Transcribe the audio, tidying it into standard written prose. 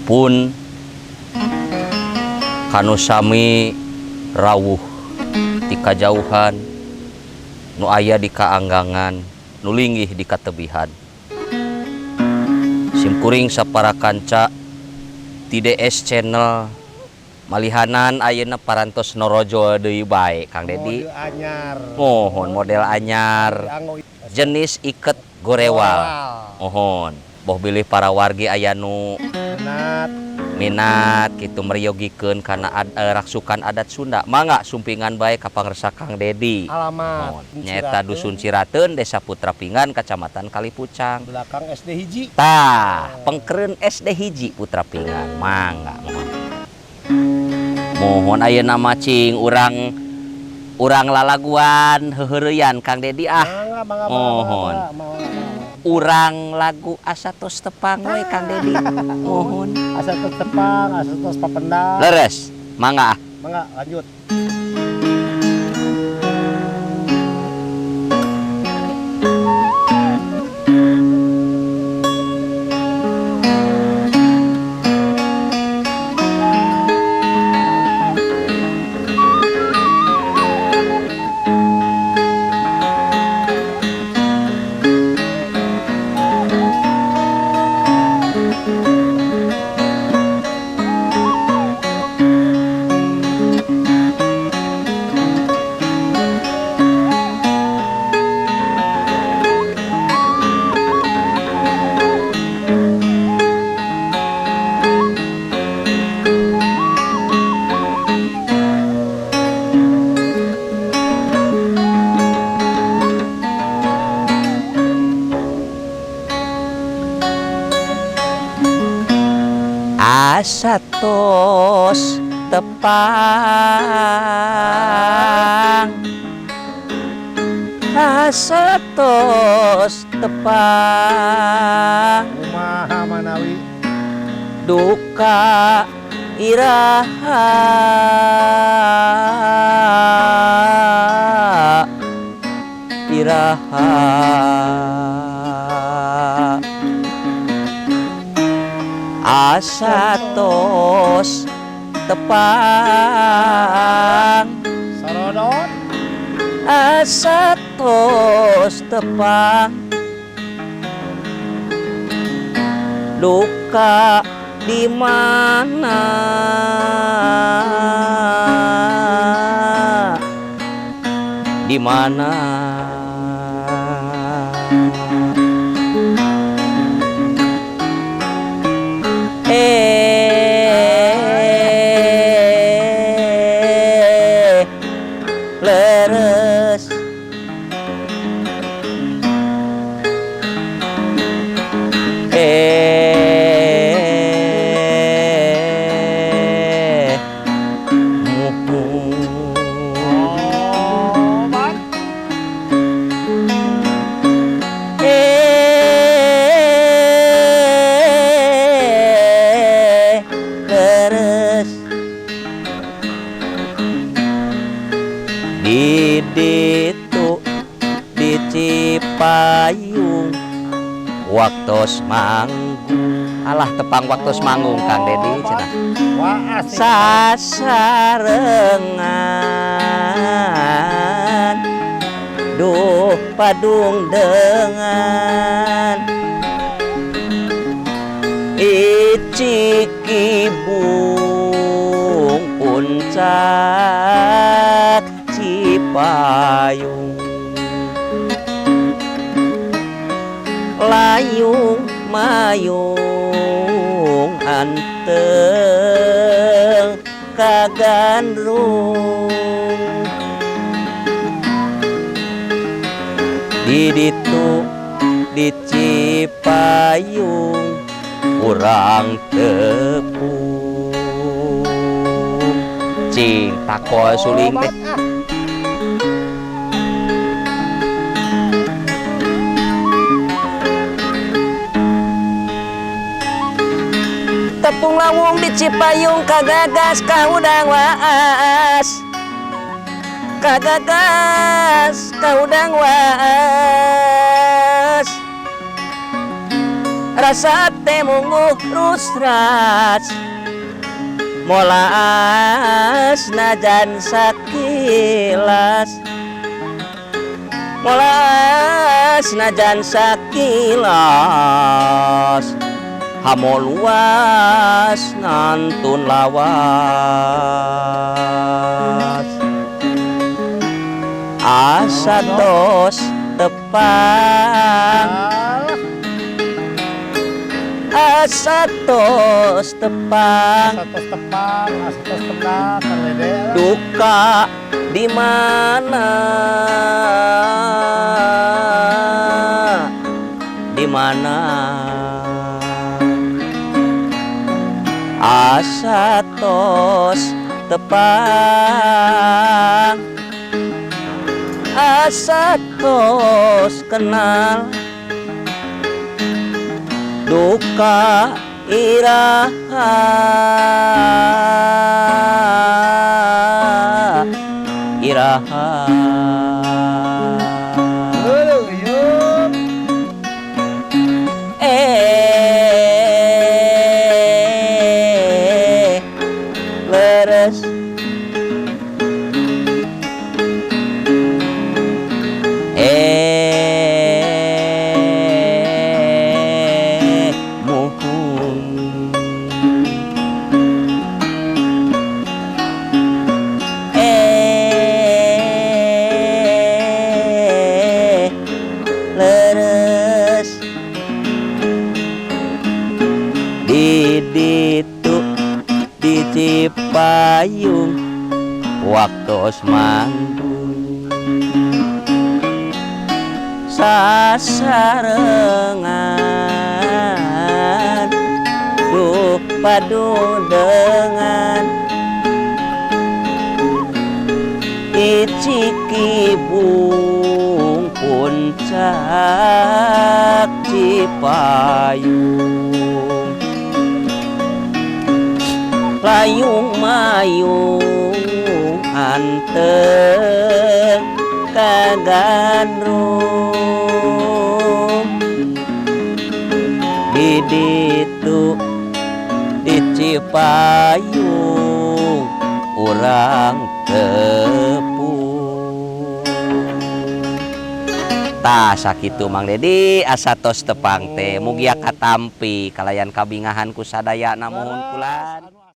Pun kanu sami rawuh ti kajauhan nu aya di kaanggangan nu linggih di katebihan. Simkuring sapara kanca ti DS Channel malihanan ayeuna parantos norojol deui bae Kang Dedi. Mode anyar. Mohon model anyar. Anggo Jenis iket gorewal. Mohon boh bilih para wargi aya nu Minat. Minat kitu meryogikeun kana raksukan adat Sunda. Mangga sumpingan bae ka pangersa Kang Dedi. Alamat. Mohon. Nyaeta Dusun Cirateun, Desa Putra Pinggan, Kacamatan Kalipucang. Belakang SD hiji. Tah, pengkereun SD hiji Putra Pinggan. Mangga mohon. Mohon ayeuna mah cing urang urang lalaguan heuheureyan Kang Dedi ah. Mangga, mangga, mangga, Mohon. mangga, mangga, mangga. Urang lagu asa tos tepang we Kang Dedi. Mohon. Asa tos tepang, asa tos papendang. Leres, mangga ah. Mangga, lanjut. Asa tos tepang, asa tos tepang. Kumaha manawi? Duka iraha iraha asa tos tepang, Sarodot. Asa tos tepang duka di mana, di mana. Leres muhun. Obat. Leres di ditu di Cipayung waktos manggung. Alah tepang waktos manggung Kang Dedi cenah. Wah, asik. Sasarengan duh padung dengan icikibung puncak Cipayung layung mayung anteng kagandrung di ditu di Cipayung urang tepung cing takol suling teh. Obat, ah. Tepung lawung di Cipayung kagagas kahudang waas, kagagas kahudang waas. Rasa teh Mungguh rusras molas najan sakilas, molas najan sakilas, hamo luas ngantun lawas, asa tos tepang, Alah, asa tos tepang. Asa tos tepang, asa tos tenang, Kang Dede. Duka di mana, di mana, asa tos tepang, asa tos kenal, duka iraha, iraha. Heuh, yuk. Eh, leres. Eh, muhun. Eh, leres. Di ditu di Cipayung waktu manggung sasarengan, duh padudengan di Cikibung puncak Cipayung, layung mayung anteng kagandrung. Di ditu di Cipayung urang tepung. Tah, sakitu, Mang Dedi, asa tos tepang teh. Mugia katampi kalayan kabingahan ku sadayana. Muhun kulan.